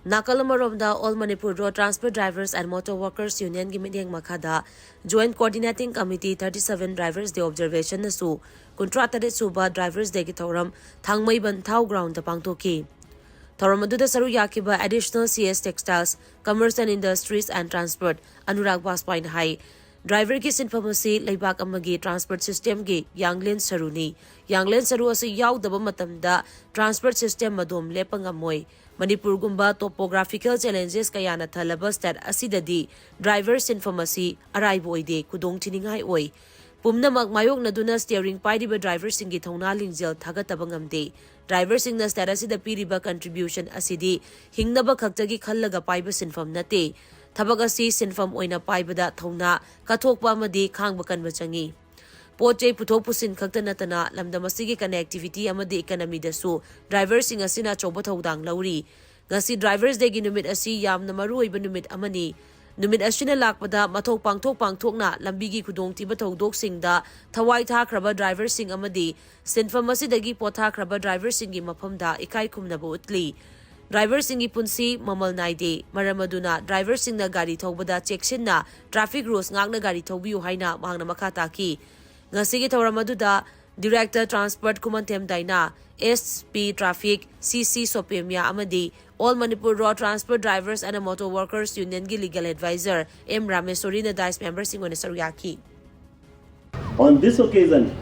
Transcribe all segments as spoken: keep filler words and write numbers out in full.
ꯅꯥꯀꯜ ꯑꯃꯔꯣꯝꯗ, All Manipur Road Transport Drivers and Motor Workers Union ꯒꯤ ꯃꯤꯠꯌꯦꯡ ꯃꯈꯥꯗ Joint Coordinating Committee thirty seven Drivers Day Observation ꯅꯁꯨ ꯀꯨꯟꯊ꯭ꯔꯥ ꯇꯔꯦꯠ ꯁꯨꯕ Drivers Day ꯒꯤ ꯊꯧꯔꯝ ꯊꯥꯡꯃꯩꯕꯟ ꯊꯥꯎ ground ꯗ ꯄꯥꯡꯊꯣꯛꯈꯤ꯫ ꯊꯧꯔꯝ ꯑꯗꯨꯗ ꯁꯔꯨꯛ ꯌꯥꯈꯤꯕ Additional C S Textiles, Commerce and Industries and Transport Anurag ꯕꯥꯖꯄꯥꯏꯅ high, driver ꯒꯤ ꯁꯤꯟꯐꯝ ꯑꯁꯤ ꯂꯩꯕꯥꯛ ꯑꯃꯒꯤ transport system ꯒꯤ ꯌꯥꯡꯂꯦꯟ ꯁꯔꯨꯅꯤ꯫ ꯌꯥꯡꯂꯦꯟ ꯁꯔꯨ ꯑꯁꯤ ꯌꯥꯎꯗꯕ ꯃꯇꯝꯗ transport system ꯑꯗꯨꯝ ꯂꯦꯞꯄ ꯉꯝꯃꯣꯏ꯫ ꯃꯅꯤꯄꯨꯔꯒꯨꯝꯕ topographical challenges ꯀꯌꯥꯅ ꯊꯜꯂꯕ state ꯑꯁꯤꯗꯗꯤ driver ꯁꯤꯟꯐꯝ ꯑꯁꯤ ꯑꯔꯥꯏꯕ ꯑꯣꯏꯗꯦ, ꯈꯨꯗꯣꯡ ꯊꯤꯅꯤꯡꯉꯥꯏ ꯑꯣꯏ꯫ ꯄꯨꯝꯅꯃꯛ ꯃꯥꯌꯣꯛꯅꯗꯨꯅ steering ꯄꯥꯏꯔꯤꯕ driver ꯁꯤꯡꯒꯤ ꯊꯧꯅꯥ ꯂꯤꯡꯖꯦꯜ ꯊꯥꯒꯠꯇꯕ ꯉꯝꯗꯦ꯫ Driver ꯁꯤꯡꯅ state ꯑꯁꯤꯗ ꯄꯤꯔꯤꯕ contribution ꯑꯁꯤꯗꯤ ꯍꯤꯡꯅꯕ ꯈꯛꯇꯒꯤ ꯈꯜꯂꯒ ꯄꯥꯏꯕ ꯁꯤꯟꯐꯝ ꯅꯠꯇꯦ꯫ ꯊꯕꯛ ꯑꯁꯤ ꯁꯤꯟꯐꯝ ꯑꯣꯏꯅ ꯄꯥꯏꯕꯗ ꯊꯧꯅꯥ, ꯀꯠꯊꯣꯛꯄ ꯑꯃꯗꯤ ꯈꯥꯡꯕ ꯀꯟꯕ ꯆꯪꯏ꯫ ꯄꯣꯠ ꯆꯩ ꯄꯨꯊꯣꯛ ꯄꯨꯁꯤꯟ ꯈꯛꯇ ꯅꯠꯇꯅ ꯂꯝꯗꯝ ꯑꯁꯤꯒꯤ connectivity ꯑꯃꯗꯤ economy ꯗꯁꯨ driver ꯁꯤꯡ ꯑꯁꯤꯅ ꯑꯆꯧꯕ ꯊꯧꯗꯥꯡ ꯂꯧꯔꯤ꯫ ꯉꯁꯤ Drivers Day ꯒꯤ ꯅꯨꯃꯤꯠ ꯑꯁꯤ ꯌꯥꯝꯅ ꯃꯔꯨꯑꯣꯏꯕ ꯅꯨꯃꯤꯠ ꯑꯃꯅꯤ꯫ ꯅꯨꯃꯤꯠ ꯑꯁꯤꯅ ꯂꯥꯛꯄꯗ ꯃꯊꯧ ꯄꯥꯡꯊꯣꯛ ꯄꯥꯡꯊꯣꯛꯅ ꯂꯝꯕꯤꯒꯤ ꯈꯨꯗꯣꯡꯊꯤꯕ ꯊꯧꯗꯣꯛꯁꯤꯡꯗ ꯊꯋꯥꯏ ꯊꯥꯈ꯭ꯔꯕ driver ꯁꯤꯡ ꯑꯃꯗꯤ ꯁꯤꯟꯐꯝ ꯑꯁꯤꯗꯒꯤ ꯄꯣꯊꯥꯈ꯭ꯔꯕ driver ꯁꯤꯡꯒꯤ ꯃꯐꯝꯗ ꯏꯀꯥꯏ ꯈꯨꯝꯅꯕ ꯎꯠꯂꯤ꯫ Driver ꯁꯤꯡꯒꯤ ꯄꯨꯟꯁꯤ ꯃꯃꯜ ꯅꯥꯏꯗꯦ, ꯃꯔꯝ ꯑꯗꯨꯅ driver ꯁꯤꯡꯅ ꯒꯥꯔꯤ ꯊꯧꯕꯗ ꯆꯦꯛꯁꯤꯟꯅ traffic rules ꯉꯥꯛꯅ ꯒꯥꯔꯤ ꯊꯧꯕꯤꯌꯨ ꯍꯥꯏꯅ ꯃꯍꯥꯛꯅ ꯃꯈꯥ ꯇꯥꯈꯤ꯫ ꯉꯁꯤꯒꯤ ꯊꯧꯔꯝ ꯑꯗꯨꯗ Director Transport ꯈꯨꯃꯟꯊꯦꯝ ꯗꯥꯏꯅꯥ, S P Traffic C C ꯁꯣꯄꯦꯃꯤꯌꯥ ꯑꯃꯗꯤ All Manipur Road Transport Drivers and Motor Workers Union ꯒꯤ legal advisor M ꯔꯥꯃꯦꯁꯣꯔꯤꯅ ꯗꯥꯏꯁ ꯃꯦꯝꯕꯔꯁꯤꯡ ꯑꯣꯏꯅ ꯁꯔꯨꯛ ꯌꯥꯈꯤ꯫ On this occasion,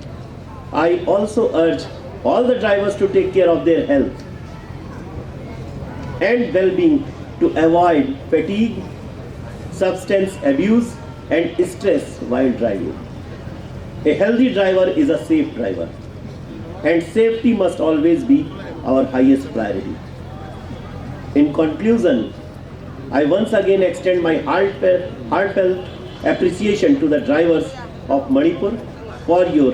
I also urge all the drivers to take care of their health and well-being, to avoid fatigue, substance abuse, and stress while driving. A healthy driver is a safe driver, and safety must always be our highest priority. In conclusion, I once again extend my heartfelt, heartfelt appreciation to the drivers of Manipur for your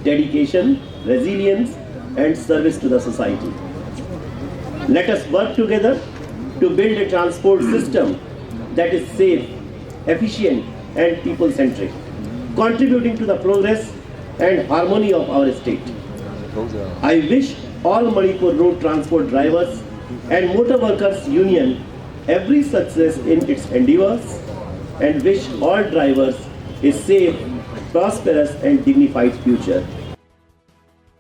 dedication, resilience, and service to the society. Let us work together to build a transport system that is safe, efficient, and people centric, contributing to the progress and harmony of our state. I wish all Manipur road transport drivers and Motor Workers Union every success in its endeavors and wish all drivers a safe, prosperous and dignified future.